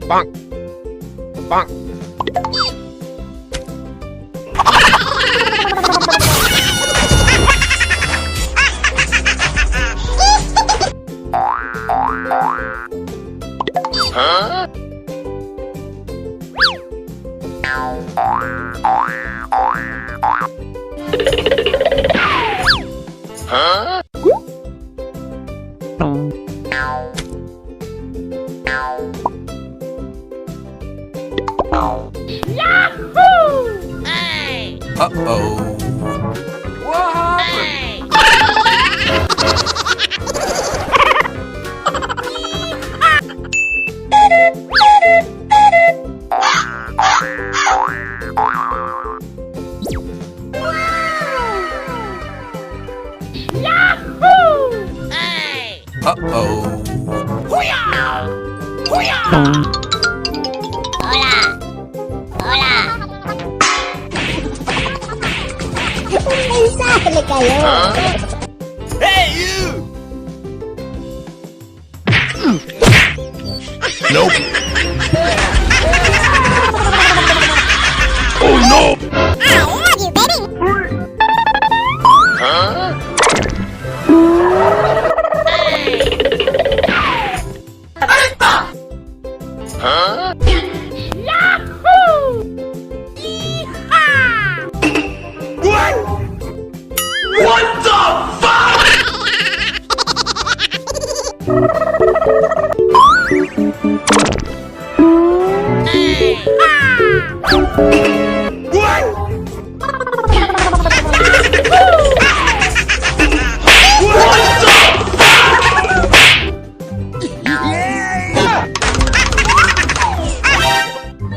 Bonk. Bonk. Huh? Huh? Yahoo! Hey! Uh-oh. What happened? Hey! Yahoo! Hey! Uh-oh. Hoo-yah! Hoo-yah! Hola. Hola. May sali kayo. Hey, you! Nope. Oh no! I love you, baby. Huh? Huh? Yahoo! Yee-haw! What? What the fuck? Hey! What? What the fuck?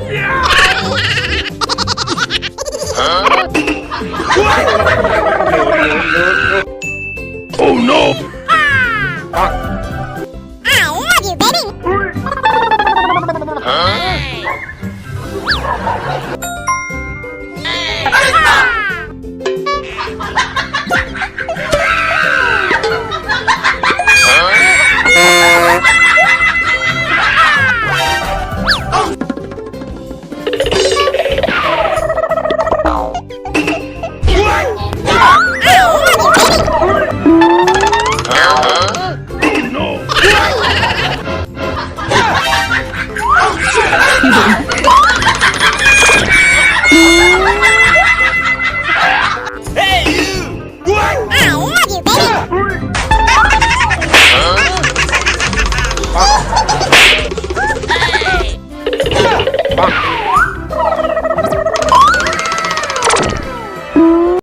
Yeah! Huh? What?